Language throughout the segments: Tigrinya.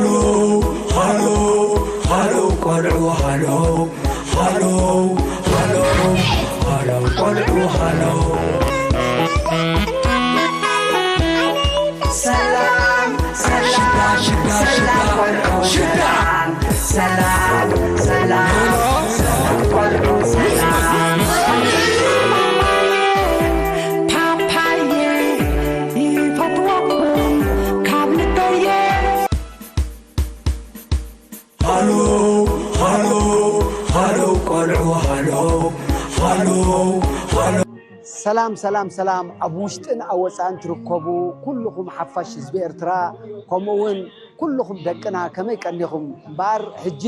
ሃሎ ሃሎ ቆልዑ ሃሎ ሃሎ ሃሎ ሃሎ ቆልዑ ሃሎ። ሰላም ሰላም ሽዳ ሽዳ ሽዳ ቆልዑ ሽዳ። ሰላም ሰላም ሰላም ሰላም ቆልዑ ሰላም። ፓፓየ ይፈትወኩም ካብ ልበየ። ሃሎ ሃሎ ሃሎ ቆልዑ ሃሎ ሃሎ ሃሎ። ሰላም ሰላም ሰላም፣ ኣብ ውሽጥን ኣብ ወፃእን ትርከቡ ኩልኹም ሓፋሽ ህዝቢ ኤርትራ፣ ከምኡ እውን ኩልኹም ደቅና ከመይ ቀኒኹም? እምበኣር ሕጂ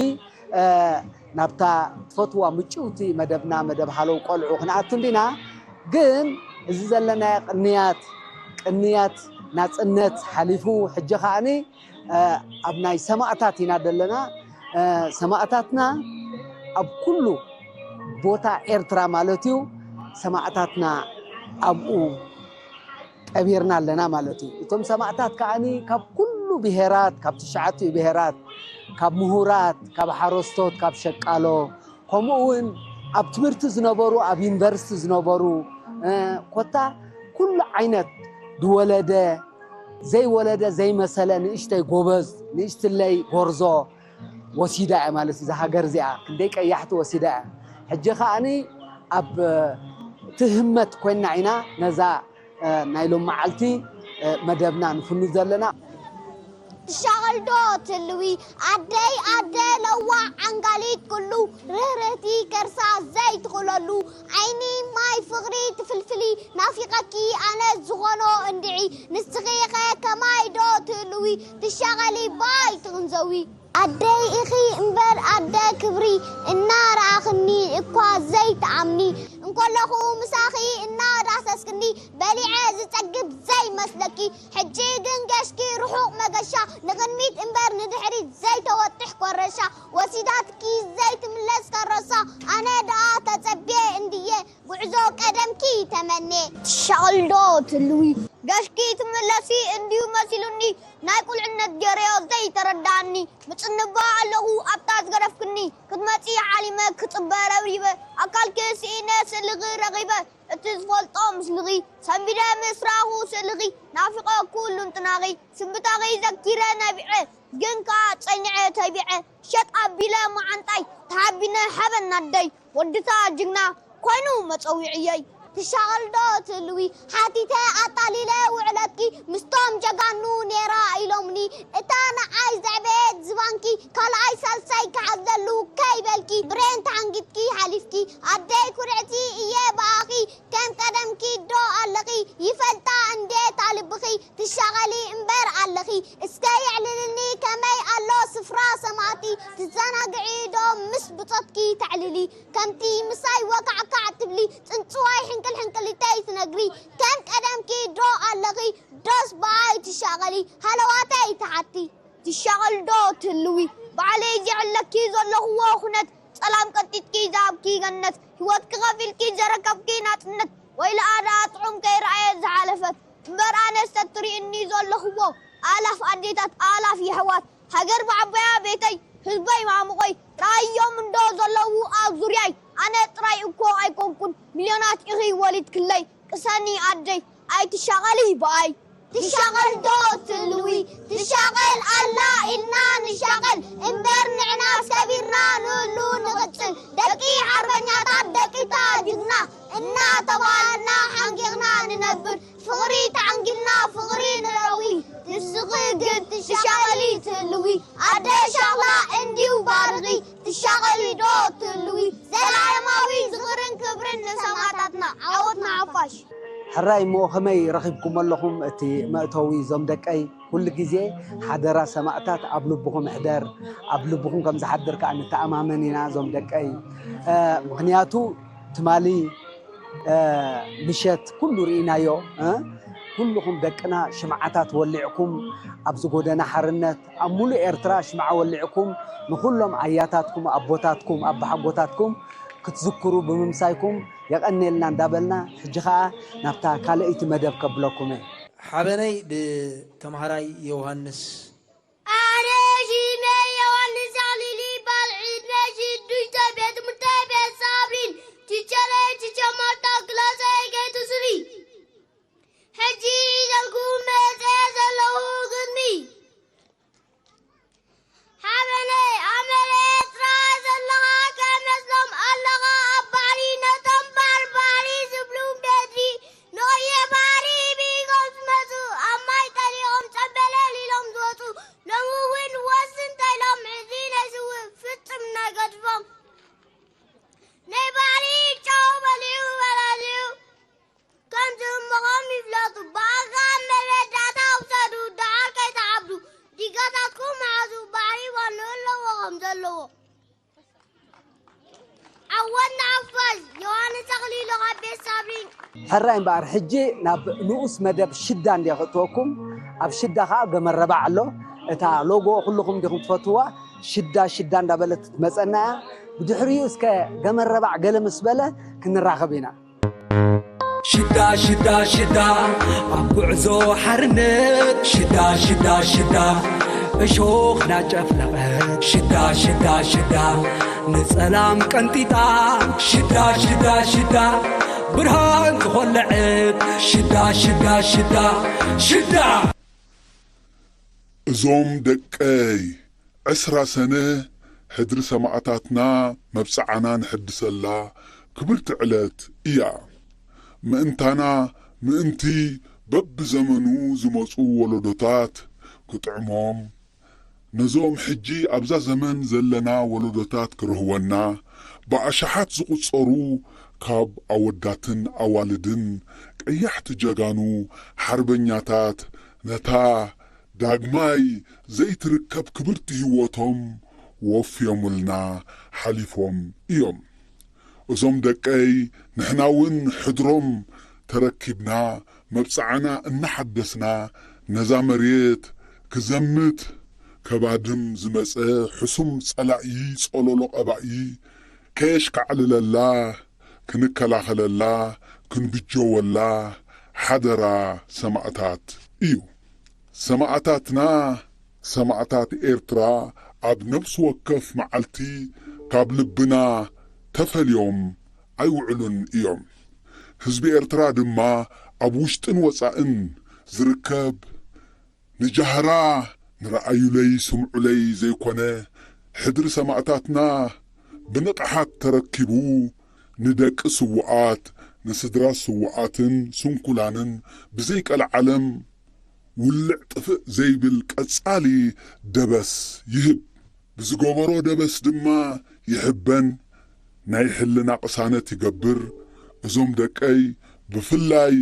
ናብታ ትፈትዋ ምጭውቲ መደብና፣ መደብ ሃለው ቆልዑ ክንኣቱ እንዲና። ግን እዚ ዘለናዮ ቅንያት ቅንያት ናጽነት ሓሊፉ፣ ሕጂ ከዓኒ ኣብ ናይ ሰማእታት ኢና ዘለና። ሰማእታትና ኣብ ኩሉ ቦታ ኤርትራ ማለት እዩ፣ ሰማእታትና ኣብኡ ቀቢርና ኣለና ማለት እዩ። እቶም ሰማእታት ከዓኒ ካብ ኩሉ ብሄራት፣ ካብ ትሽዓቲኡ ብሄራት፣ ካብ ምሁራት፣ ካብ ሓረስቶት፣ ካብ ሸቃሎ፣ ከምኡ እውን ኣብ ትምህርቲ ዝነበሩ፣ ኣብ ዩኒቨርሲቲ ዝነበሩ፣ ኮታ ኩሉ ዓይነት ዝወለደ ዘይወለደ ዘይመሰለ ንእሽተይ ጎበዝ ንእሽትለይ ጎርዞ ወሲዳ እያ ማለት እዛ ሃገር እዚኣ ክንደይ ቀያሕቲ ወሲዳ እያ። ሕጂ ከዓኒ ኣብ ትህመት ኮይና ኢና ነዛ ናይ ሎም መዓልቲ መደብና ንፍኑ ዘለና። ትሻቐልዶ ትልዊ ኣደይ ኣደ ለዋዕ ዓንጋሊት ኩሉ ርህርህቲ ከርሳ ዘይትኽለሉ ዓይኒ ማይ ፍቕሪ ትፍልፍሊ ናፊቐኪ ኣነ ዝኾኖ እንድዒ ንስኺኸ ከማይ ዶ ትህልዊ ትሻቐሊ ባይ ትኽንዘዊ ኣደይ ኢኺ እምበር ኣደ ክብሪ እናረኣኽኒ እኳ ዘይትኣምኒ እንኮለኹ ምሳኺ እናዳሰስክኒ በሊዐ ዝጸግብ ዘይመስለኪ ሕጂ ግን ገሽኪ ርሑቕ መገሻ ንቕድሚት እምበር ንድሕሪት ዘይተወጥሕ ኮረሻ ወሲዳትኪ ዘይትምለስ ከረሳ ኣነ ደኣ ተጸብየ እንድየ ጉዕዞ ቀደምኪ ተመኔ ትሻቕልዶ ትልዊ ገሽኪ ትምለሲ እንድዩ መሲሉኒ ናይ ቁልዕነት ገረዮ ዘይተረዳኒ ምጽንቦ ኣለኹ ኣብታ ዝገደፍክኒ ክትመጺ ዓሊመ ክጽበ ረብሪበ ኣካልኪ ስኢነ ስእልኺ ረኺበ እቲ ዝፈልጦ ምስልኺ ሰንቢደ ምስራኹ ስእልኺ ናፊቐ ኩሉ እንትናኺ ስንብታኺ ዘኪረ ነቢዐ ግን ከኣ ጸኒዐ ተቢዐ ሸጥ ኣቢለ መዓንጣይ ተሓቢነ ሓበን ኣደይ ወድታ ጅግና ኮይኑ መጸዊዕየይ ትሻቐልዶ ትህልዊ ሓቲተ ኣጣሊለ ውዕለትኪ ምስቶም ጀጋኑ ኔራ ኢሎምኒ እታ ንዓይ ዘዕበየት ዝባንኪ ካልኣይ ሳልሳይ ክሓዘሉ ከይበልኪ ብሬን ተሓንጊጥኪ ሓሊፍኪ ኣደይ ኩርዕቲ እየ ብኣኺ ከም ቀደምኪ ዶ ኣለኺ ይፈልጣ እንዴ ታልብኺ ትሻቐሊ እምበር ኣለኺ እስከ የዕልልኒ ከመይ ኣሎ ስፍራ ሰማእቲ ትዘናግዒ ዶ ምስ ብጾትኪ ተዕልሊ ከምቲ ምሳይ ወካዕካዕ ትብሊ ጽንጽዋይ ሕንቅል ሕንቅሊተይ ትነግሪ ከም ቀደምኪ ዶ ኣለኺ ዶስ ብኣይ ትሻቐሊ ሃለዋተይ ትሓቲ ትሻቐል ዶ ትህልዊ ባዕለይ ዝዕለኪ ዘለኽዎ ኩነት ጸላም ቀንጢጥኪ ዝሃብኪ ገነት ህይወትኪ ከፊልኪ ዘረከብኪ ናጽነት ወይ ለኣዳ ጥዑም ከይረኣየ ዝሓለፈት እምበር ኣነስ ተትሪእኒ ዘለኽዎ ኣላፍ ኣዴታት ኣላፍ የሕዋት ሃገር ብዓባያ ቤተይ ህዝበይ ማሙቐይ ረኣዮም እንዶ ዘለዉ ኣብ ዙርያይ ኣነ ጥራይ እኮ ኣይኮንኩን ሚልዮናት ኢኺ ወሊድክለይ ቅሰኒ ኣደይ ኣይትሻቐሊ ብኣይ ትሻቐል ዶ ትልዊ ትሻቐል ኣላ ኢልና ንሻቐል እምበር ንዕናስ ከቢርና ንህሉ ንቕጽል ደቂ ሓርበኛታት ደቂታ ጅግና እናተባህልና ሓንጊቕና ንነብር ፍቕሪ ተዓንጊልና ፍቕሪ ንረዊ ንስኺ ግን ትሻቐሊ ትህልዊ ኣደ ሻቕላ እንድዩ ባርኺ ትሻቐሊ ዶ ትህልዊ ዘላለማዊ ዝኽርን ክብርን ንሰማእታትና ዓወት ንሓፋሽ ሕራይ እሞ ከመይ ረኺብኩም ኣለኹም እቲ መእተዊ ዞም ደቀይ ኩሉ ግዜ ሓደራ ሰማእታት ኣብ ልብኹም ሕደር ኣብ ልብኹም ከም ዝሓድር ከዓ ንተኣማመን ኢና ዞም ደቀይ ምክንያቱ ትማሊ ምሸት ኩሉ ርኢናዮ ኩልኹም ደቅና ሽምዓታት ወሊዕኩም ኣብዚ ጎደና ሓርነት ኣብ ሙሉእ ኤርትራ ሽምዓ ወሊዕኩም ንኹሎም ኣያታትኩም ኣቦታትኩም ኣባሓጎታትኩም ክትዝክሩ ብምምሳይኩም የቐንየልና እንዳበልና ሕጂ ኸኣ ናብታ ካልኣይቲ መደብ ከብለኩም እየ። ሓበነይ ብተምሃራይ ዮውሃንስ። ሕጂ ኢለልኩም መጸ ዘለኹ ግጥሚ። ሓበነይ ኣብ መሬት ጥራይ ዘለኻ ከመስሎም ኣለኻ ኣብ ባሕሪ። ነቶም ባርባሪ ዝብሉ በድሪ ንቐይሕ ባሕሪ ብኢዶም ዝመጹ ኣብ ማይ ጠሊቖም ጸምበለል ኢሎም ዝወጹ። ሎሚ እውን ወስ እንተ ኢሎም ሕዚ ናይ ስውእ ፍጹም ናይ ገድፎም ናይ ባሕሪ ጨው በሊዑ በላልዩ። ከም ዝህመኾም ይፍለጡ። ብኣጋ መረዳእታ ውሰዱ፣ ደሓር ከይትዓብዱ። ዲጋታትኩም መሓዙ፣ ባሕሪ ዋንኡ ኣለዎ ከም ዘለዎ። ዓወት ንሓፋሽ! ዮሃንስ ኣኽሊሉ ካብ ቤት ሳብሪን። ሕራይ እምበኣር፣ ሕጂ ናብ ንኡስ መደብ ሽዳ እንድየ ከእትወኩም። ኣብ ሽዳ ኸኣ ገመረባዕ ኣሎ። እታ ሎጎ ኩልኹም ዲኹም ትፈትዋ? ሽዳ ሽዳ እንዳበለት ትመጸና እያ። ብድሕሪኡ እስከ ገመረባዕ ገለ ምስ በለ ክንራኸብ ኢና። ሽዳ ሽዳ ሽዳ ኣብ ጉዕዞ ሓርነት ሽዳ ሽዳ ሽዳ እሾኽ ናጨፍለቐት ሽዳ ሽዳ ሽዳ ንጸላም ቀንጢጣ ሽዳ ሽዳ ሽዳ ብርሃን ዝኾለዐት ሽዳ ሽዳ ሽዳ ሽዳ እዞም ደቀይ ዕስራ ሰነ ሕድሪ ሰማእታትና መብጽዓና ንሕድሰላ ክብርቲ ዕለት እያ። ምእንታና ምእንቲ በብዘመኑ ዝመጹ ወለዶታት ክጥዕሞም፣ ነዞም ሕጂ ኣብዛ ዘመን ዘለና ወለዶታት ክርህወና፣ ብኣሽሓት ዝቑጸሩ ካብ ኣወዳትን ኣዋልድን ቀያሕቲ ጀጋኑ ሓርበኛታት ነታ ዳግማይ ዘይትርከብ ክብርቲ ህይወቶም ወፍዮምልና ሓሊፎም እዮም። እዞም ደቀይ ንሕና እውን ሕድሮም ተረኪብና መብጽዓና እናሓደስና ነዛ መሬት ክዘምት ከባድም ዝመጸ ሕሱም ጸላኢ ጸሎሎ ቀባኢ ከየሽካዕልለላ ክንከላኸለላ ክንብጀወላ ሓደራ ሰማእታት እዩ። ሰማእታትና ሰማእታት ኤርትራ ኣብ ነፍሲ ወከፍ መዓልቲ ካብ ልብና ተፈልዮም ኣይውዕሉን እዮም። ህዝቢ ኤርትራ ድማ ኣብ ውሽጥን ወጻእን ዝርከብ ንጃህራ ንረኣዩለይ ስምዑለይ ዘይኮነ ሕድሪ ሰማእታትና ብንቕሓት ተረኪቡ ንደቂ ስዉኣት ንስድራ ስዉኣትን ስንኩላንን ብዘይቀልዓለም ውልዕ ጥፍእ ዘይብል ቀጻሊ ደበስ ይህብ። ብዝገበሮ ደበስ ድማ ይሕበን ናይ ሕልና ቅሳነት ይገብር። እዞም ደቀይ ብፍላይ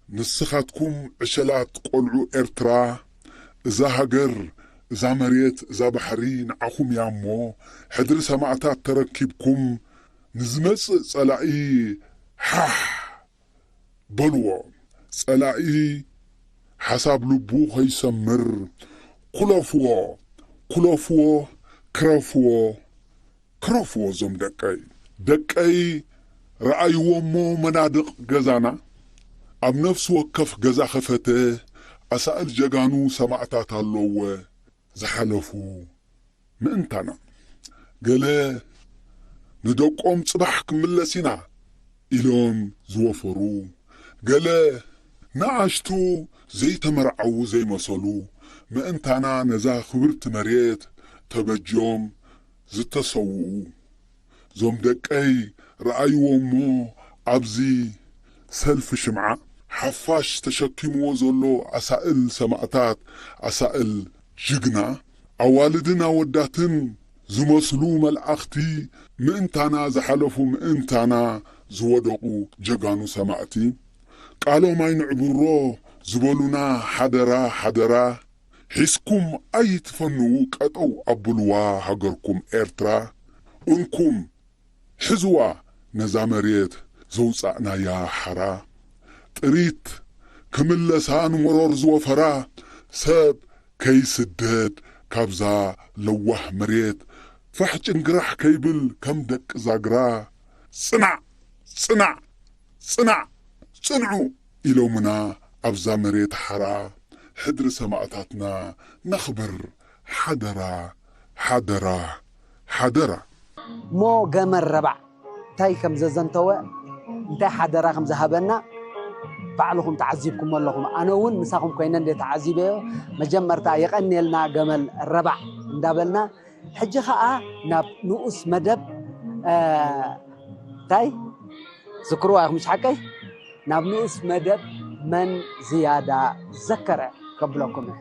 ንስኻትኩም ዕሸላት ቆልዑ ኤርትራ እዛ ሃገር እዛ መሬት እዛ ባሕሪ ንዓኹም እያ እሞ ሕድሪ ሰማእታት ተረኪብኩም ንዝመጽእ ጸላኢ ሓሕ በልዎ። ጸላኢ ሓሳብ ልቡ ከይሰምር ኩለፍዎ፣ ኩለፍዎ፣ ክረፍዎ፣ ክረፍዎ እዞም ደቀይ። ደቀይ ረኣይዎ እሞ መናድቕ ገዛና ኣብ ነፍሲ ወከፍ ገዛ ከፈተ ኣሳእል ጀጋኑ ሰማእታት ኣለውወ ዝሓለፉ ምእንታና። ገለ ንደቆም ጽባሕ ክምለስ ኢና ኢሎም ዝወፈሩ፣ ገለ ንኣሽቱ ዘይተመርዓዉ ዘይመሰሉ ምእንታና ነዛ ክብርቲ መሬት ተበጅዮም ዝተሰውኡ። እዞም ደቀይ ረኣይዎ እሞ ኣብዚ ሰልፊ ሽምዓ ሓፋሽ ተሸኪምዎ ዘሎ ኣሳእል ሰማእታት ኣሳእል ጅግና ኣዋልድን ኣወዳትን ዝመስሉ መላእኽቲ ምእንታና ዝሓለፉ ምእንታና ዝወደቑ ጀጋኑ ሰማእቲ ቃሎም ኣይንዕብሮ ዝበሉና ሓደራ ሓደራ ሒዝኩም ኣይትፈንዉ ቀጠው ኣብሉዋ ሃገርኩም ኤርትራ እንኩም ሕዝዋ ነዛ መሬት ዘውጻእናያ ሓራ ጥሪት ክምለሳ ንመሮር ዝወፈራ ሰብ ከይስደድ ካብዛ ለዋህ መሬት ፋሕ ጭንግራሕ ከይብል ከም ደቂ ዛግራ ጽናዕ ጽናዕ ጽናዕ ጽንዑ ኢሎምና ኣብዛ መሬት ሓራ ሕድሪ ሰማእታትና ነኽብር ሓደራ ሓደራ ሓደራ። ሞ ገመል ረባዕ እንታይ ከም ዘዘንተወ እንታይ ሓደራ ከም ዝሃበና ባዕልኹም ተዓዚብኩም ኣለኹም። ኣነ እውን ምሳኹም ኮይነ እንደ ተዓዚበዮ፣ መጀመርታ የቐንየልና ገመል ረባዕ እንዳበልና፣ ሕጂ ኸኣ ናብ ንኡስ መደብ፣ እ፣ እንታይ ዝክርዋ ኢኹም፣ ምሽ ሓቀይ? ናብ ንኡስ መደብ መን ዝያዳ ዘከረ ከብለኩም እየ።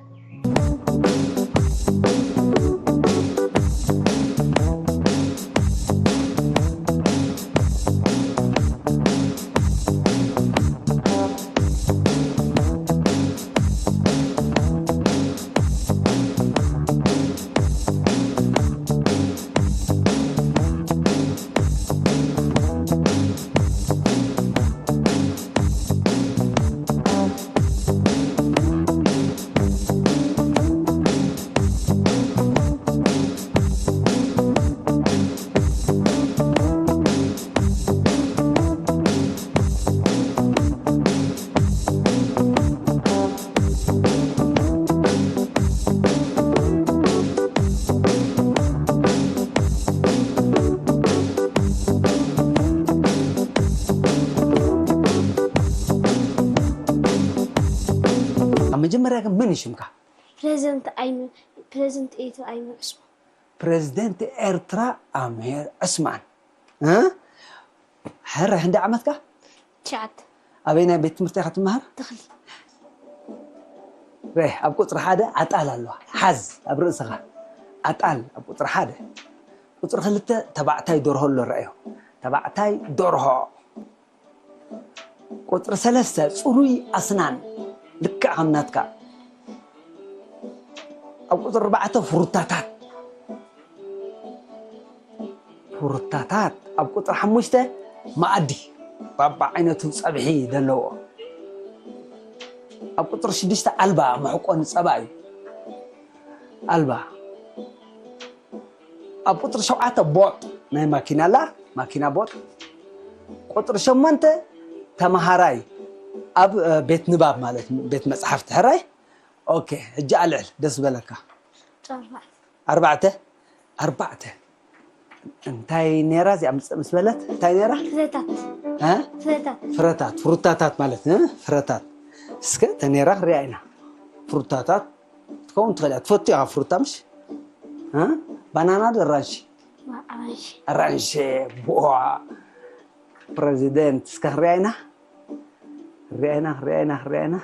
ኣብ መጀመርያ ግን መን እዩ ሽምካ? ፕረዚደንት ኣይመ-፣ ፕረዚደንት ኤርትራ ኣይመ-፣ ዑስማን። ፕረዚደንት ኤርትራ ኣምሄር ዑስማን። እ? ሕረ፣ ክንደይ ዓመትካ? ትሽዓተ። ኣበይ ናይ ቤት ትምህርቲ ኢኻ ትመሃር? ተኽሊ። ሬ፣ ኣብ ቁጽሪ ሓደ ኣጣል ኣለዋ። ሓዝ ኣብ ርእስኻ። ኣጣል ኣብ ቁጽሪ ሓደ። ቁጽሪ ክልተ ተባዕታይ ደርሆ ኣሎ፣ ረኣዮ። ተባዕታይ ደርሆ። ቁጽሪ ሰለስተ ጽሩይ ኣስናን፣ ልክዕ ከም ናትካ። ኣብ ቁጽሪ ኣርባዕተ ፍሩታታት። ፍሩታታት። ኣብ ቁጽሪ ሓሙሽተ መኣዲ፣ ባባ ዓይነቱ ጸብሒ ዘለዎ። ኣብ ቁጽሪ ሽዱሽተ ኣልባ፣ መሕቆኒ ጸባ እዩ። ኣልባ። ኣብ ቁጽሪ ሸውዓተ ቦጥ፣ ናይ ማኪና ኣላ፣ ማኪና ቦጥ። ቁጽሪ ሸሞንተ ተመሃራይ፣ ኣብ፣ እ፣ ቤት ንባብ ማለት ቤት መጽሓፍቲ፣ ሕራይ። ኦኬ፣ ሕጂ ኣልዕል፣ ደስ ዝበለካ። ኣርባዕተ። ኣርባዕተ? ኣርባዕተ። እንታይ ነይራ እዚኣ ምስ፣ ምስ በለት? እንታይ ነይራ? ፍረታት። እ? ፍረታት። ፍረታት፣ ፍሩታታት ማለት፣ እ? ፍረታት። እስከ ተነይራ ክሪኣ ኢና። ፍሩታታት ትኸውን ትኽእል እያ። ትፈቱ ኢኻ ፍሩታ፣ ምሽ? እ? ባናና ዶ ኣራንሺ? ኣራንሺ። ኣራንሺ፣ ቡዋ። ፕረዚደንት፣ እስከ ክሪኣ ኢና። ክሪኣ ኢና፣ ክሪኣ ኢና፣ ክሪኣ ኢና።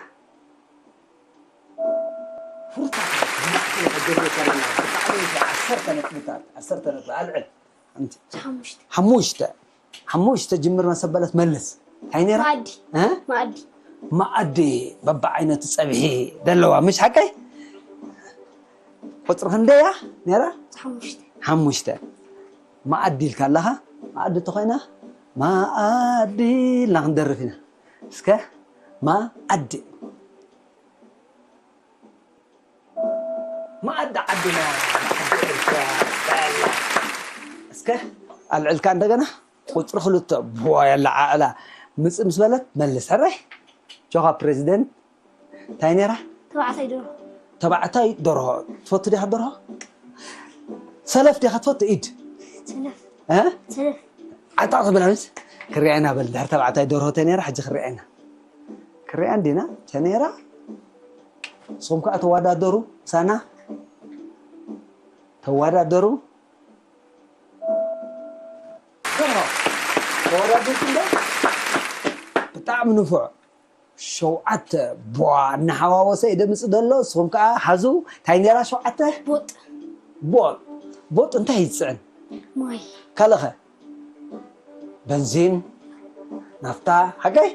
ፍሩታታት ብማዕከል ከገዝኦ ከለና ብጣዕሚ ዓሰርተ ነጥብታት፣ ዓሰርተ ነጥቢ ኣልዕል። ሓንቲ። ሓሙሽተ። ሓሙሽተ። ሓሙሽተ ጅምር መሰበለት መልስ። እንታይ ነይራ? መኣዲ። እ? መኣዲ። መኣዲ በብዓይነቱ ጸብሒ ዘለዋ፣ ምሽ ሓቀይ? ቁጽሪ ክንደያ ነይራ? ሓሙሽተ። ሓሙሽተ። መኣዲ ኢልካ ኣለኻ? መኣዲ ተኾይና? መኣዲ ኢልና ክንደርፍ ኢና። እስከ፣ መኣዲ። መኣዲ ዓድና፣ መኣዲ ኤርትራ፣ በላ። እስከ ኣልዕልካ እንደገና፣ ቁጽሪ ክልተ፣ ቧ፣ የለዓዕላ። ምጽእ ምስ በለት፣ መልስ። ሕራይ? ጆኻ ፕረዚደንት፣ እንታይ ነይራ? ተባዕታይ ደርሆ። ተባዕታይ ደርሆ። ትፈቱ ዲኻ ደርሆ? ሰለፍ ዲኻ ትፈቱ? ኢድ። ሰለፍ። እ? ሰለፍ። ዓጣቕ ትብል ኣምስ? ክሪኣና በል፣ ድሕሪ ተባዕታይ ደርሆ ተነይራ፣ ሕጂ ክሪኣና። ክሪኣ እንዲና፣ ተነይራ። ንስኹም ከኣ ተወዳደሩ፣ ምሳና። ተወዳደሩ። ደርሆ። ተወዳደርኩ እንዶ? ብጣዕሚ ንፉዕ። ሸውዓተ። ቧ፣ እናሓዋወሰ እዩ ደምጽ ዘሎ። ንስኹም ከኣ ሓዙ። እንታይ ነይራ ሸውዓተ? ቦጥ። ቦጥ። ቦጥ እንታይ ይጽዕን? ማይ። ካልእኸ? በንዚን፣ ናፍታ፣ ሓቀይ?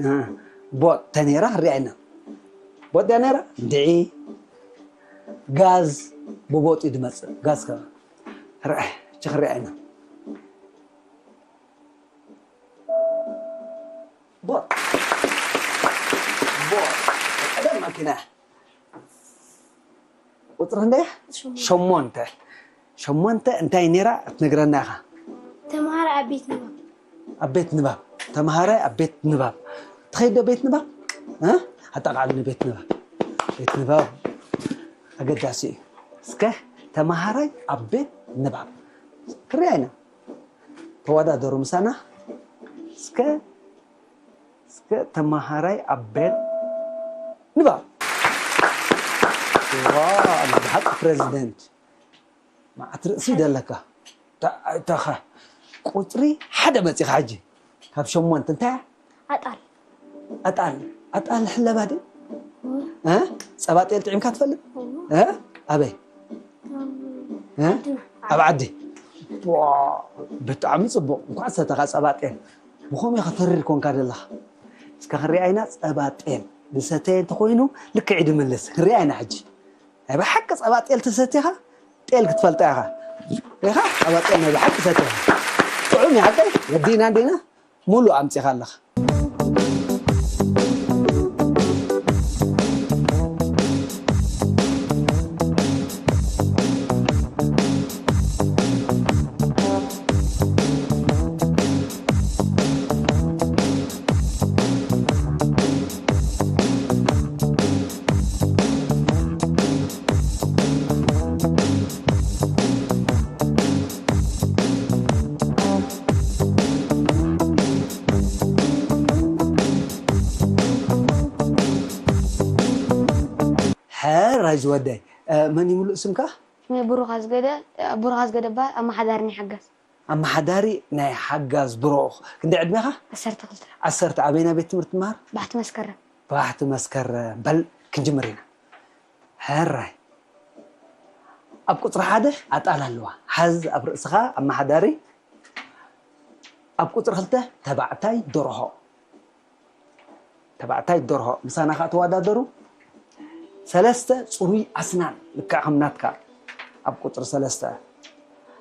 እ፣ ቦጥ ተነይራ ክሪኣ ኢና። ቦጥ ድያ ነይራ? እንድዒ። ጋዝ ብቦጥ እዩ ድመጽእ። ጋዝ ከ? ርአ፣ እቺ ክሪኣ ኢና። ቦጥ። ቦጥ። ቀደም መኪና። ቁጽሪ ክንደይ? ሸሞንተ። ሸሞንተ። ሸሞንተ እንታይ ነይራ ክትነግረና ኢኻ? ተምሃራይ ኣብ ቤት ንባብ። ኣብ ቤት ንባብ። ተምሃራይ ኣብ ቤት ንባብ። ትኸይድ ዶ ቤት ንባብ? እ? ኣጠቓዕልኒ ቤት ንባብ። ቤት ንባብ ኣገዳሲ እዩ። እስከ ተምሃራይ ኣብ ቤት ንባብ። ክሪኣ ኢና። ተወዳደሩ ምሳና። እስከ እስከ ተማሃራይ ኣብ ቤት ንባብ። ዋ፣ ናይ ብሓቂ ፕረዚደንት። መዓት ርእሲ ደለካ። እታ፣ እታኻ ቁጽሪ ሓደ መጺኻ ሕጂ። ካብ ሸሞንተ እንታይ እያ? ኣጣል። ኣጣል። ኣጣል ሕለባ ድዩ? እ? ጸባ ጤል ጥዒምካ ትፈልጥ? እ? ኣበይ? እ? ኣብ ዓዲ። ዋ፣ ብጣዕሚ ጽቡቕ። እንኳዕ ሰተኻ ጸባ ጤል። ብኸምኡ ኢኻ ተሪር ኮንካ ዘለኻ። እስከ ክንሪኣ ኢና ጸባ ጤል ዝሰተየ እንተኾይኑ ልክዕ ድምልስ። ክንሪኣ ኢና ሕጂ። ናይ ብሓቂ ጸባ ጤል ተሰቲኻ ጤል ክትፈልጣ ኢኻ። ኢኻ? ጸባ ጤል ናይ ብሓቂ ሰቲኻ። ጥዑም እዩ ሓቀይ? ወዲእና እንዲና? ሙሉእ ኣምጺኻ ኣለኻ። ሕራይ ዝወደይ፣ እ፣ መን እዩ ምሉእ ስምካ? ስመይ ብሩኽ ኣዝገደ፣ ብሩኽ ኣዝገደ እበሃል፣ ኣመሓዳሪ ናይ ሓጋዝ። ኣመሓዳሪ ናይ ሓጋዝ ብሩኽ። ክንደይ ዕድሜኻ? ዓሰርተ ክልተ። ዓሰርተ። ኣበየናይ ቤት ትምህርቲ ትመሃር? ባሕቲ መስከረም። ባሕቲ መስከረም። በል ክንጅምር ኢና። ሕራይ። ኣብ ቁጽሪ ሓደ ኣጣል ኣለዋ። ሓዝ ኣብ ርእስኻ ኣመሓዳሪ። ኣብ ቁጽሪ ክልተ ተባዕታይ ደርሆ። ተባዕታይ ደርሆ ምሳና ከኣ ተወዳደሩ። ሰለስተ ጽሩይ ኣስናን ልክዕ ከም ናትካ። ኣብ ቁጽሪ ሰለስተ።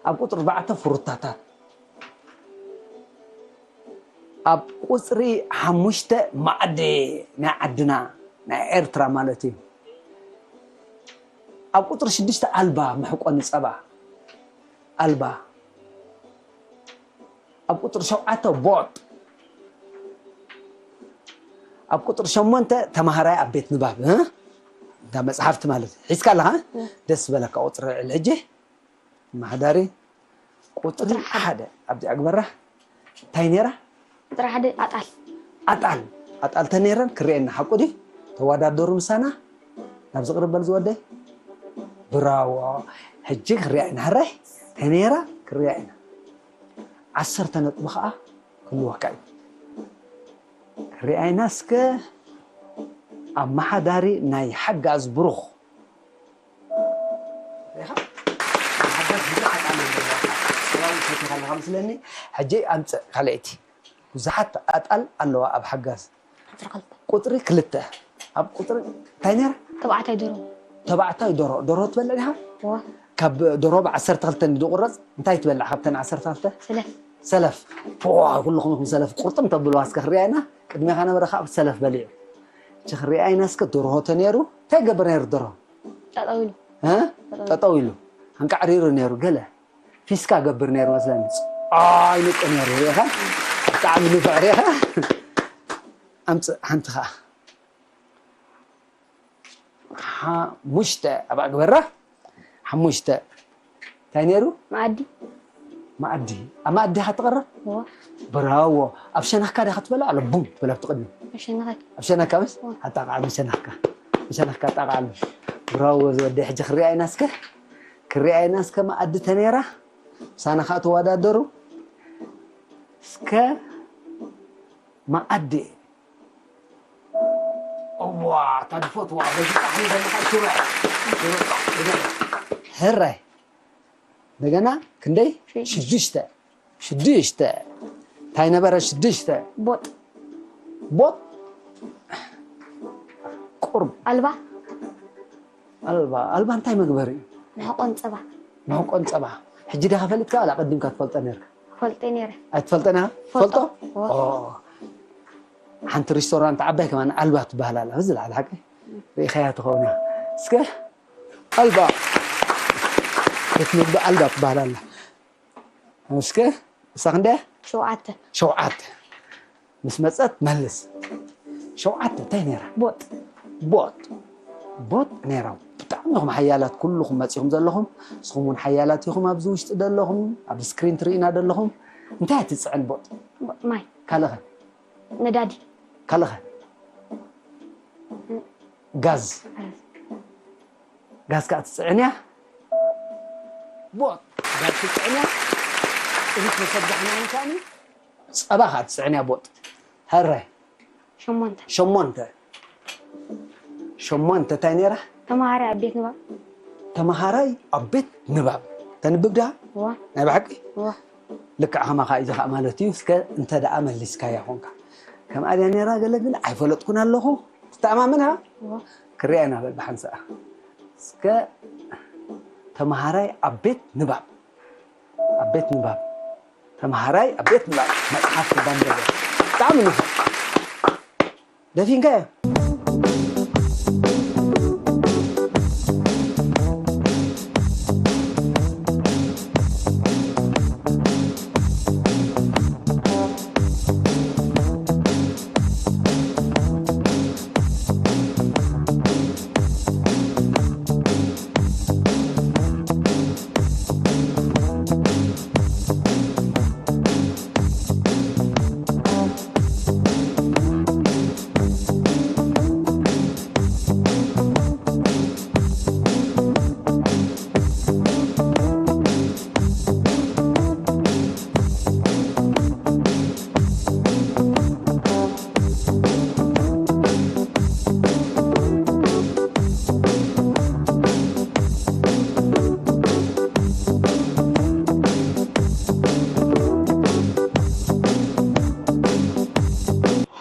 ኣብ ቁጽሪ ኣርባዕተ ፍሩታታት። ኣብ ቁጽሪ ሓሙሽተ ማዕደ ናይ ዓድና ናይ ኤርትራ ማለት እዩ። ኣብ ቁጽሪ ሽዱሽተ ኣልባ መሕቆኒ ጸባ። ኣልባ። ኣብ ቁጽሪ ሸውዓተ ቦጥ። ኣብ ቁጽሪ ሸሞንተ ተማሃራይ ኣብ ቤት ንባብ፣ እ? እንዳ መጽሓፍቲ ማለት እዩ። ሒዝካ ኣለኻ? እ። ደስ ዝበለካ ቁጽሪ ልዕሊ ሕጂ። ኣመሓዳሪ ቁጽሪ ቁጽሪ ሓደ። ሓደ ኣብዚኣ ግበራ። እንታይ ነይራ? ቁጽሪ ሓደ ኣጣል። ኣጣል። ኣጣል ተነይረን ክርእየና ሓቁ ድዩ? ተወዳደሩ ምሳና። ናብዚ ቅርብ በል ዝወደይ። ብራዎ። ሕጂ ክርእያ ኢና። ሕራይ? ተነይራ ክርእያ ኢና። ዓሰርተ ነጥቢ ኸኣ ክህልወካ እዩ። ክርእያ ኢና እስከ። ኣመሓዳሪ ናይ ሓጋዝ ብሩኽ። ርኢኻ? ሓጋዝ ብዙሓት ኣጣል ኣለዋ። ሰብኣዊ ሰቲኻ ኣለኻ መስለኒ። ሕጂ ኣምጽእ ካልኣይቲ። ብዙሓት ኣጣል ኣለዋ ኣብ ሓጋዝ። ቁጽሪ ክልተ። ቁጽሪ ክልተ። ኣብ ቁጽሪ እንታይ ነይራ? ተባዕታይ ደርሆ። ተባዕታይ ደርሆ። ደርሆ ትበልዕ ዲኻ? እወ። ካብ ደርሆ ብ ዓሰርተ ክልተ እንድዩ ዝቑረጽ፣ እንታይ ትበልዕ ካብተን ዓሰርተ ክልተ? ሰለፍ። ሰለፍ። ፖዋ፣ ኩልኹም ኢኹም ሰለፍ ቁርጥም ተብልዋ እስከ ክርእያ ኢና። ቅድሜኻ ነበረ ካብ ሰለፍ በሊዑ። እቺ ክርእያ ኢና እስከ ደርሆ ተነይሩ። እንታይ ይገብር ነይሩ ደርሆ? ጠጠው ኢሉ። እ? ጠጠው ኢሉ። ጠጠው ኢሉ። ኣንቃዕሪሩ ነይሩ ገለ። ፊስካ ገብር ነይሩ መስለኒ። ኣይ፣ ንቁ ነይሩ፣ ርኢኻ? ብጣዕሚ ንፉዕ፣ ርኢኻ? ኣምጽእ፣ ሓንቲ ኸኣ። ሓሙሽተ፣ ኣብኣ ግበራ። ሓሙሽተ። እንታይ ነይሩ? መኣዲ። መኣዲ። ኣብ መኣዲ ኢኻ ትቐርብ? እወ። ብራዎ። ኣብ ሸነኽካ ዲኻ ትበልዕ? ኣሎ ቡም ትብል ኣብቲ ቅድሚ። ኣብ ሸነኸይ። ኣብ ሸነኽካ በስ? እወ። ኣጣቕዓሉ ሸነኽካ። ሸነኽካ ኣጣቕዓሉ። ብራዎ ዝወደይ። ሕጂ ክሪኣ ኢና እስከ። ክሪኣ ኢና እስከ መኣዲ ተነይራ። ምሳና ኸኣ ተወዳደሩ። እስከ መኣዲ። እዋ፣ እታ ዝፈትዋ በዚ ጣዕሚ ዘለካ ሽሮ። ሽሮ ጣዕሚ። ሕራይ። እንደገና ክንደይ? ሽዱሽተ። ሽዱሽተ። ሽዱሽተ። እንታይ ነበረ ሽዱሽተ? ቦጥ። ቦጥ። ቁርብ። ኣልባ። ኣልባ። ኣልባ እንታይ መግበሪ እዩ? መሕቆን ጸባ። መሕቆን ጸባ። ሕጂ ዲኻ ፈሊጥካ ዋላ ኣቐዲምካ ትፈልጦ ነርካ? ፈልጠ ነይረ። ኣይትፈልጠን ኢኻ? ፈልጦ። ፈልጦ? ኦ። ኦ። ሓንቲ ሬስቶራንት ዓባይ ከማን ኣልባ ትበሃል ኣላ። እዚ ዝለዓለ ሓቂ። ርኢኻያ ትኸውን ኢኻ። እስከ ኣልባ። ቤት ምግቢ ኣልባ ትበሃል ኣላ። እስከ እሳ ክንደያ? ሸውዓተ። ሸውዓተ። ምስ መጸት መልስ። ሸውዓተ እንታይ ነይራ? ቦጥ። ቦጥ። ቦጥ ነይራ። ብጣዕሚ ኢኹም ሓያላት ኩልኹም መጺኹም ዘለኹም። ንስኹም እውን ሓያላት ኢኹም ኣብዚ ውሽጢ ዘለኹም፣ ኣብ ስክሪን ትርእዩና ዘለኹም። እንታይ እያ ትጽዕን ቦጥ? ቦጥ ማይ። ካልእ ኸ? ነዳዲ። ካልኸ? ጋዝ። ጋዝ ከዓ ትፅዕን እያ። ቦጥ። ጋዝ ትፅዕን እያ። ጥሪት መሰጋሕና እንካኒ። ፀባ ከዓ ትፅዕን እያ ቦጥ። ሕራይ። ሸሞንተ። ሸሞንተ። ሸሞንተ እንታይ ነይራ? ተምሃራይ ኣብ ቤት ንባብ። ተምሃራይ ኣብ ቤት ንባብ። ተንብብ ድኣ? እዋ። ናይ ብሓቂ? እዋ። ልክዕ ከማኻ እዩ ዝኸኣ ማለት እዩ። እስከ እንተ ደኣ መሊስካያ ኾንካ። ከምኣ ድያ ነይራ ገለ ግን ኣይፈለጥኩን ኣለኹ። ትተኣማመን ሃ? እዋ። ክሪኣ ኢና በል ብሓንሳእ። እስከ ተምሃራይ ኣብ ቤት ንባብ። ኣብ ቤት ንባብ። ተምሃራይ ኣብ ቤት ንባብ መጽሓፍ እንዳንበበ። ብጣዕሚ ንፉዕ። ደፊንካዮ?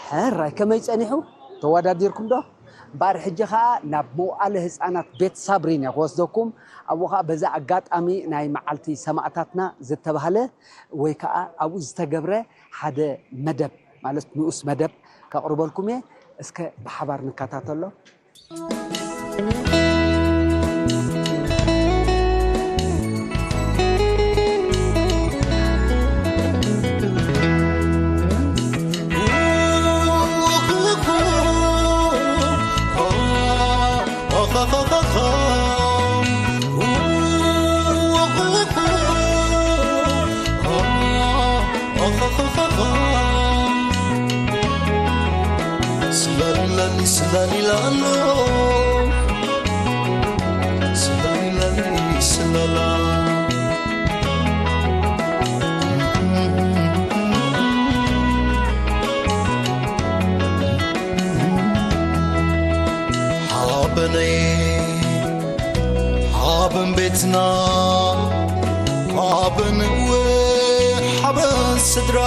ሕራይ ከመይ ጸኒሑ? ተወዳዲርኩም ዶ? እምበኣር ሕጂ ኸኣ ናብ መውዓለ ህጻናት ቤት ሳብሪን እየ ክወስደኩም። ኣብኡ ኸኣ በዚ ኣጋጣሚ ናይ መዓልቲ ሰማእታትና ዝተባህለ ወይ ከኣ ኣብኡ ዝተገብረ ሓደ መደብ፣ ማለት ንኡስ መደብ ከቕርበልኩም እየ። እስከ ብሓባር ንከታተሎ። ስለለኒ ስለሊላሎ ስለሊለኒ ስለላ ሓበነይ ሓበን ቤትና ሓበን እወ ሓበን ስድራ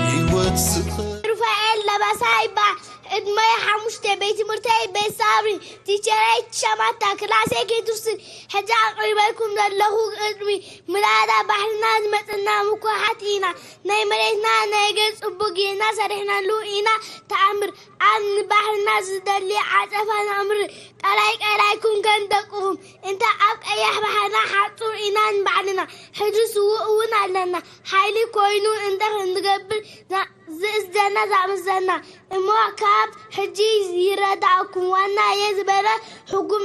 ህይወት ዝኽር ሩፋኤል ለባሳ ይበሃል። ዕድመይ ሓሙሽተ፣ ቤት ትምህርተይ ቤት ሳብሪ፣ ቲቸረይ ሸማታ፣ ክላሰይ ኬትርስን። ሕጂ ኣቕሪበልኩም ዘለኹ ግጥሚ፣ ምናዳ ባሕርና ዝመጸና ምኩሓት ኢና። ናይ መሬትና ናይ ገጽ ጽቡቕ ጌርና ሰሪሕናሉ ኢና ተኣምር። ኣብ ንባሕርና ዝደሊ ዓጸፋ ነእምር። ቀላይ ቀላይኩም ከም ደቅኹም። እንተ ኣብ ቀያሕ ባሕርና ሓጹር ኢና ንባዕልና። ሕጂ ስዉእ እውን ኣለና። ሓይሊ ኮይኑ እንተ ክንገብር ዛ-፣ ዝእዘና ዝኣመዘና። እሞ ካብ ሕጂ ይረዳእኩም። ዋና እየ ዝበለ ሕጉም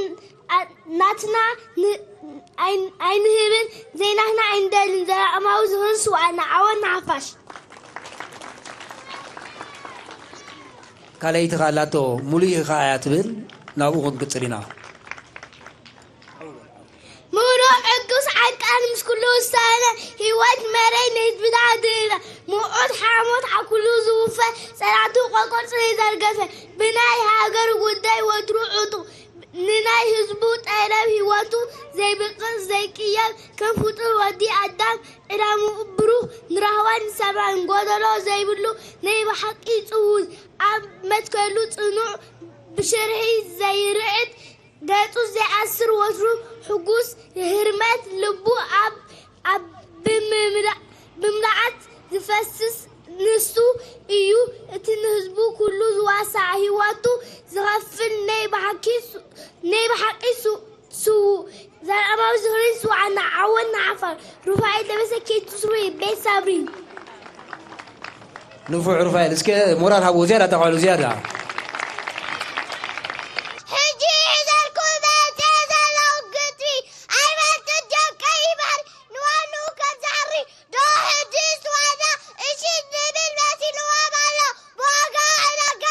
ኣ-፣ ናትና ን-፣ ኣይ-፣ ኣይንህብን፣ ዘይናትና ኣይንደልን። ዘላለማዊ ዝኽርን ስውኣትና። ዓወት ንሓፋሽ። ካልኣይቲ ኸኣ ኣላቶ፣ ሙሉእ ኢኻ እያ ትብል፣ ናብኡ ክንቅጽል ኢና። ምሉእ ዕቅስ ዓቃል ምስ ኩሉ ውሳነ፣ ህይወት መረይ ንህዝብና ድህነ፣ ምዑት ሓሞት ዓኩሉ ዝውፈ፣ ጸላእቱ ቆርቆር ዘይዘርገፈ፣ ብናይ ሃገር ጉዳይ ወትሩ ዕጡቕ፣ ንናይ ህዝቡ ጠለብ ህይወቱ ዘይብቅል ዘይቅየም፣ ከም ፍጡር ወዲ ኣዳም ዕላምኡ ብሩህ፣ ንራህዋን ሰማይን ጎደሎ ዘይብሉ፣ ናይ ብሓቂ ጽውይ፣ ኣብ መትከሉ ጽኑዕ፣ ብሽርሒ ዘይርዕድ፣ ገጹ ዘይኣስር ወትሩ ሕጉስ ህርመት ልቡ ኣብ ኣብ ብምምላ-፣ ብምልኣት ዝፈስስ ንሱ እዩ። እቲ ንህዝቡ ኩሉ ዝዋሳእ ህይወቱ ዝኸፍል ናይ ብሓቂ ሱ-፣ ናይ ብሓቂ ሱ-፣ ስዉእ ዘላለማዊ ዝኽሪ ስውኣና ዓወት ንዓፋር ሩፋኤል ደበሰ ኬት ስሩይ ቤት ሳብሪ። ንፉዕ ሩፋኤል፣ እስከ ሞራል ሃብዎ፣ ዝያዳ ተቓዕሉ፣ ዝያዳ። ሕጂ ሒዘልኩም መጽየ ዘለኹ ግጥሚ ኣይፈልጥን ደቀይ ይበሃል ንዋንኡ ከም ሳዕሪ ዶ ሕጂ ዝዋዛ እሺ ዝብል መሲልዎም ኣሎ ብዋጋ ዕዳጋ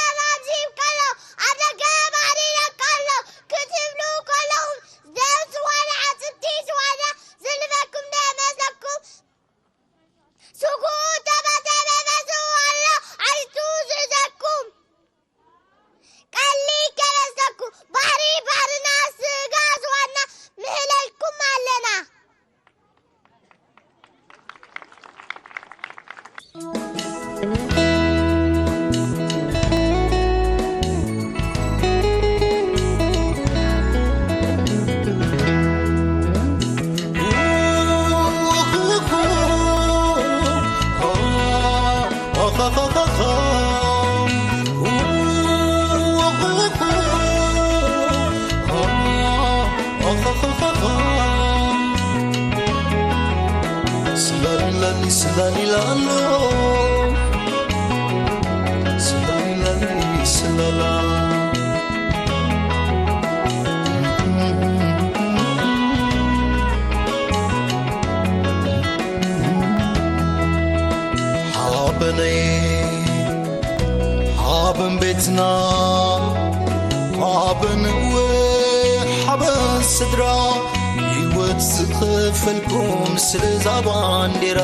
ስላሊላሊ ስላሊላሎ፣ ስላሊላሊ ስላላ። ሓበነይ ሓበን ቤትና፣ ሓበን እወ ሓበን ስድራ፣ ህይወት ዝኸፈልኩም ስለዛ ባንዴራ።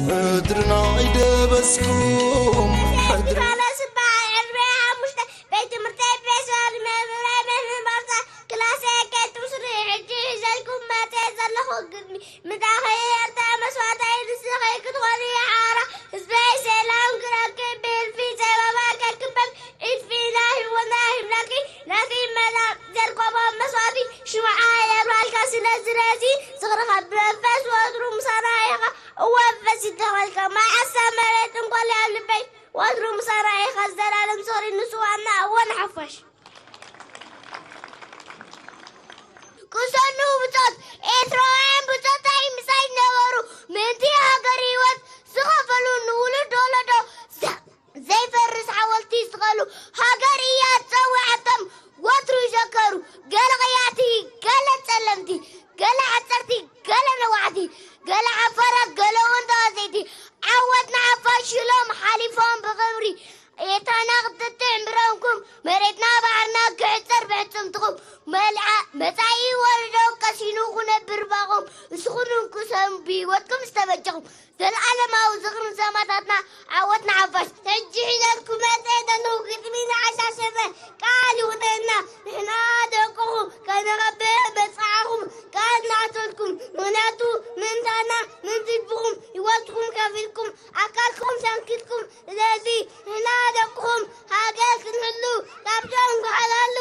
ሕድርና ኣይደበስኩም፣ ሕድሪ- ዮሃንስ እበሃል፣ ዕድመይ ሓሙሽተ፣ ቤት ትምህርተይ ቤት ሰላም፣ መምህረይ መምህር ማርታ፣ ክላሰይ ከይትውስዱኒ ሕጂ ሒዘልኩም መፅየ ዘለኹ ግድሚ ምእንታኺ ኤርትራ መስዋእተይ ንስኺ ክትኾኒ ሓራ ህዝበይ ሰላም ክረክብ ብህልፊ ጸበባ ከክበብ ኢድፊና ህይወትና ይብላኪ ናቲ መላእ ዘርኮቦ መስዋእቲ ሽምዓ የብራልካ ስለዚ ነዚ ዝኽርኻ ብመንፈስ ወትሩ ምሳና ኢኻ እወ ፈሲድኻ መልካ መዓሳ መሬት እንኮል ኣብ ልበይ ወትሩ ምሳና ኢኻ ዘላለም ዝኽሪ ንስዋና እወ ንሓፋሽ ቅሰኑ ብጾት ኤርትራውያን ብጾታይ ምሳይ ነበሩ ምእንቲ ሃገር ህይወት ዝኸፈሉ ንውሉድ ወለዶ ዘ- ዘይፈርስ ሓወልቲ ዝተኸሉ ሃገር እያ ዝጸውዐቶም ወትሩ ይዘከሩ ገለ ቀያሕቲ ገለ ጸለምቲ ገለ ሓጸርቲ ገለ ነዋሕቲ ገለ ዓፋራት ገለ እውን ተዋሰይቲ ዓወት ንሓፋሽ ኢሎም ሓሊፎም ብኽብሪ ኤርትራና ክትጥዕም ብረንኩም መሬትና ባሕርና ክዕጸር ብሕጽምትኹም መልኣ መጻኢ ወለዶ ቀሲኑ ክነብር ባኹም እስኹም ንንኩሰም ብህይወትኩም ዝተበጀኹም ዘልኣለማዊ ዝኽርን ሰማእታትና ዓወት ንሓፋሽ ሕጂ ሒዘልኩም መጸ ዘለኹ ግጥሚ ንዓሻ ሸፈ ቃል ይኹነና ንሕና ደቅኹም ከነቐበ መጽዓኹም ቃል ንኣተልኩም ምኽንያቱ ምእንታና ምንትጅብኹም ህይወትኩም ከፊልኩም ኣካልኩም ሰንኪልኩም ስለዚ ንሕና ደቅኹም ሃገር ክንህሉ ካብቶም ክሓላሉ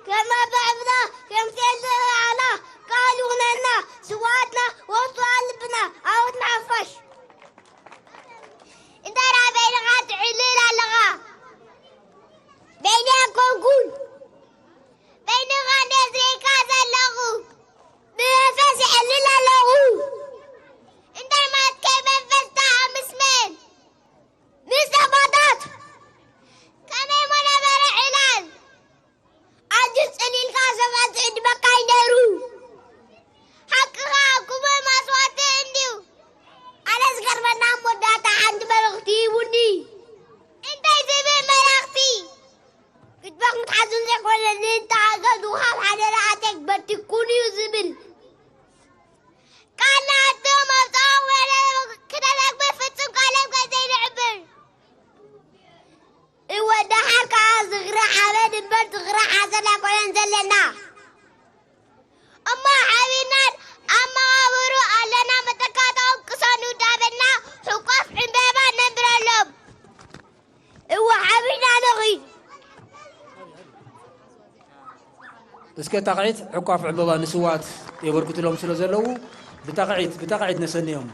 ከም ኣባዕብና ከምሴለ ኣላ ቃል ይኹነና ስዋትና ወቱ ኣልብና ኣወት ንሓፋሽ እንተ ደኣ በይንኻ ትዕልል ኣለኻ በይኒ ኣይኮንኩን በይንኻ እንደ ዝርእየካ ዘለኹ ብመንፈስ እዕልል ኣለኹ እንታይ ማለት ከይ መንፈስ ተኣምስመን ምስ ኣቦታት ከመይ እሞ ነበረ ዕላል ኣጅር ጽሊልካ ሰባት ዝዕድመካ ይነሩ ሓቅኻ ኩመ ማስዋቲ እንድዩ ኣነ ዝገርመና መወዳእታ ሓንቲ መልእኽቲ ሂቡኒ እንታይ ዝብል መልእኽቲ ግድባኹም ትሓዙ ዘይኮነ ንእንተሓገዙ ካብ ሓደራ ኣቴክ በቲኩን እዩ ዝብል ቃል ንኣቶም ኣብፀኦም ክደጋግመ ፍጹም ቃሎም ከዘይንዕብር እወ ደሓር ከዓ ዝኽሪ ሓበን እምበር ዝኽሪ ሓዘን ኣይኮነን ዘለና እሞ ሓቢርና ኣብ መቓብሩ ኣለና መተካእታኦም ቅሰኑ እንዳበልና ሕቋፍ ዕምበባ ነንብረሎም እወ ሓቢርና ንኺድ እስከ ጣቕዒት ዕቋፍ ዕምበባ ንስዋት የበርክትሎም ስለ ዘለዉ ብጣቕዒት ብጣቕዒት ነሰንዮም።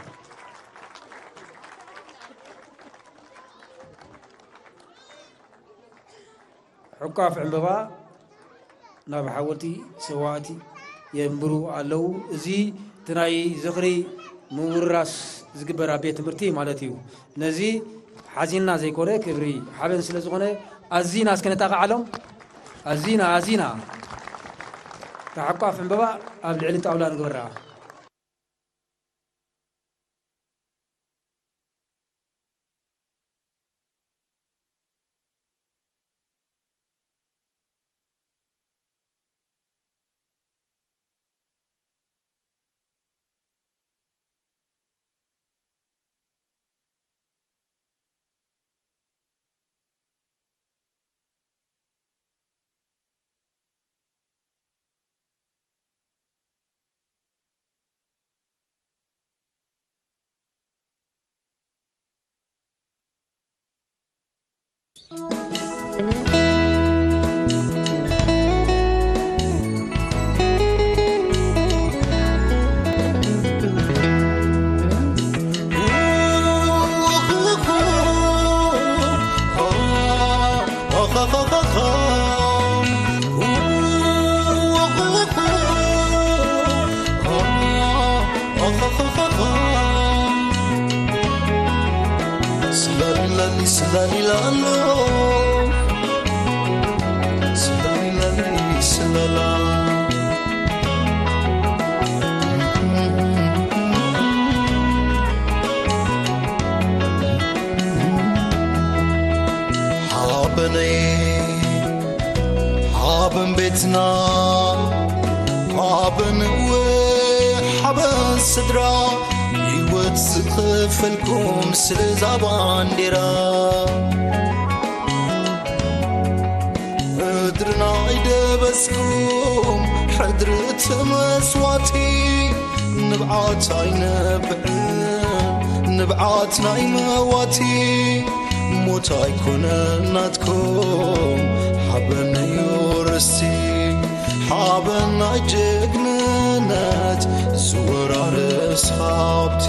ዕቋፍ ዕምበባ ናብ ሓወልቲ ሰዋእቲ የንብሩ ኣለዉ። እዚ እቲ ናይ ዝኽሪ ምውርራስ ዝግበር ኣብ ቤት ትምህርቲ ማለት እዩ። ነዚ ሓዚንና ዘይኮነ ክብሪ ሓበን ስለ ዝኾነ ኣዚና እስከ ነጣቕዓሎም። ኣዚና ኣዚና ታዕቋፍ ዕምበባ ኣብ ልዕሊ ጣውላ ንግበራ። ሓበነይ ሓበን ቤትና ሓበን እወ ሓበን ስድራ ህይወት ዝኸፈልኩም ስለዛ ባንዴራ ምድርና ኣይደበስኩም ሕድሪ እቲ መስዋቲ ንብዓት ኣይነብዕን ንብዓት ናይ መዋቲ ሞት ኣይኮነ ናትኩም ሓበን እዩ ርስቲ ሓበን ናይ ጀግንነት ዝወራረስ ሃብቲ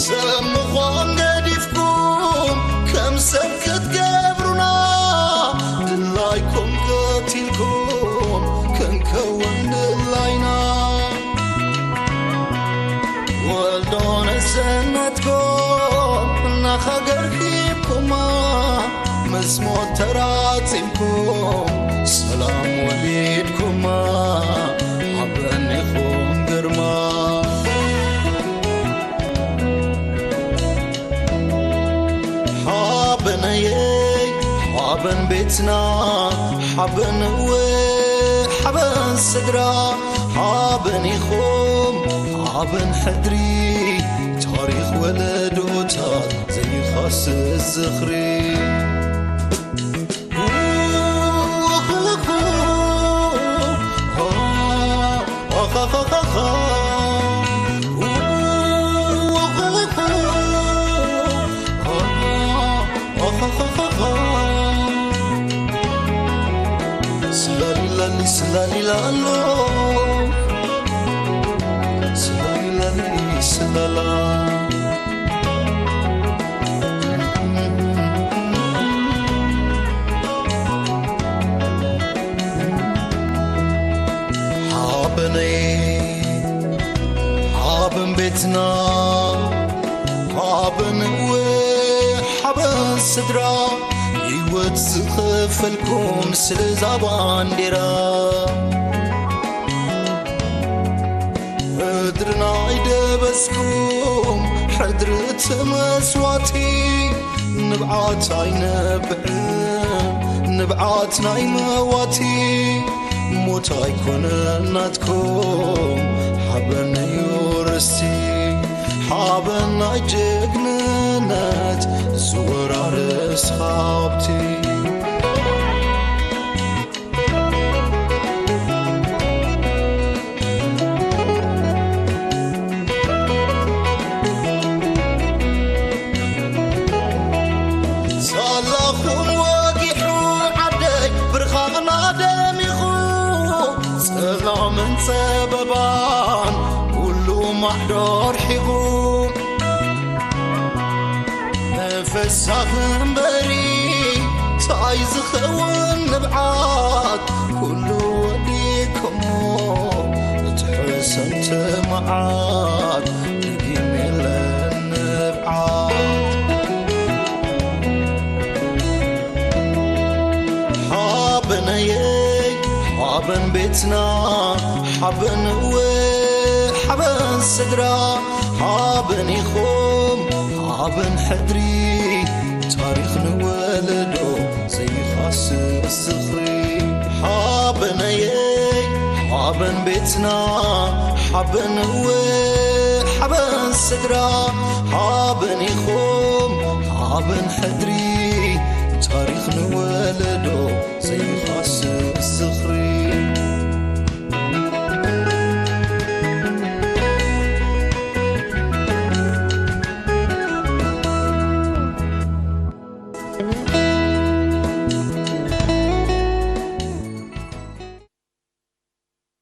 ሰብ ምዃን ገዲፍኩም ከም ሰብ ክትገብሩና ድላይኩም ቀቲልኩም ክንከውን ድላይና ወልዶ ነሰነትኩም እናኸገር ሂብኩማ ምስ ሞት ተራጺምኩም ሰላም ወሊድኩማ ሓበን ኢኹም ግርማ ሓበነየይ ሓበን ቤትና ሓበን እወ ሓበን ስድራ ሓበን ኢኹም ሓበን ሕድሪ ታሪኽ ወለዶታት ዘይኻስስ ዝኽሪ ስላሊላሊ ስላሊላሎ ስላሊላሊ ስላላ ሓበነይ ሓበን ቤትና ሓበን እወ ሓበን ስድራ ህይወት ዝኸፈልኩም ስለዛ ባንዴራ ምድርና ኣይደበስኩም ሕድሪ እቲ መስዋቲ ንብዓት ኣይነብዕን ንብዓት ናይ መዋቲ ሞት ኣይኮነ ናትኩም ሓበን እዩ ርስቲ ሓበን ናይ ጀግንነት ዝወራረስ ሃብቲ ሳላኹም ወጊሑ ዓደይ ብርኻቕና ደሚኹ ጸላምን ጸበባን ኩሉ ማዕዶ ኣርሒቑ ንፍሳኽ እምበሪ ታይ ዝኸውን ንብዓት ኩሉ ወዲኩሞ እቲ ሕሰምቲ መዓት ድጊም የለን ንብዓት ሓበነየይ ሓበን ቤትና ሓበን እወ ሓበን ስድራ ሓበን ኢኹም ሓበን ሕድሪ ታሪኽ ንወለዶ ዘይኻስስ ዝኽሪ ሓበነየይ ሓበን ቤትና ሓበን እወ ሓበን ስድራ ሓበን ኢኹም ሓበን ሕድሪ ታሪኽ ንወለዶ ዘይኻስስ ዝኽሪ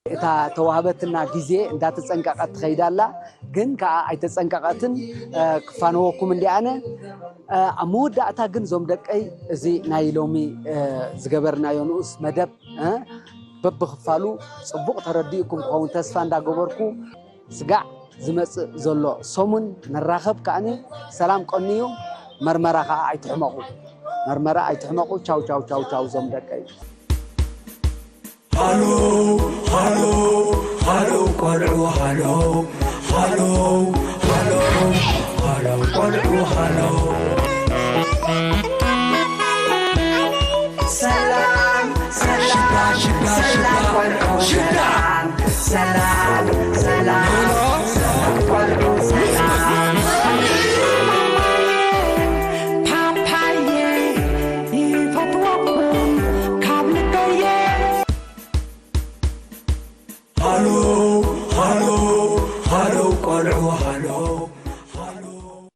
እታ ተዋህበትና ግዜ እንዳተጸንቀቐት ትኸይድ ኣላ፣ ግን ከኣ ኣይተጸንቀቐትን፣ ክፋነወኩም እንዲ ኣነ። ኣብ መወዳእታ ግን እዞም ደቀይ፣ እዚ ናይ ሎሚ ዝገበርናዮ ንኡስ መደብ በብኽፋሉ ጽቡቕ ተረዲእኩም ክኸውን ተስፋ እንዳገበርኩ፣ ስጋዕ ዝመጽእ ዘሎ ሰሙን ንራኸብ። ከኣኒ ሰላም ቀንዩ፣ መርመራ ከኣ ኣይትሕመቑ፣ መርመራ ኣይትሕመቑ። ቻው ቻው ቻው ቻው ዞም ደቀይ። ሃሎ ሃሎ ሃሎ ቆልዑ ሃሎ ሃሎ ሃሎ ሃሎ ቆልዑ ሃሎ ሰላም ሰላም ሰላም ቆልዑ ሰላም ሰላም ሰላም ቆልዑ ሰላም ፓፓየ ይፈትወኩም ካብ ልበየ ሃሎ ሃሎ ሃሎ ቆልዑ ሃሎ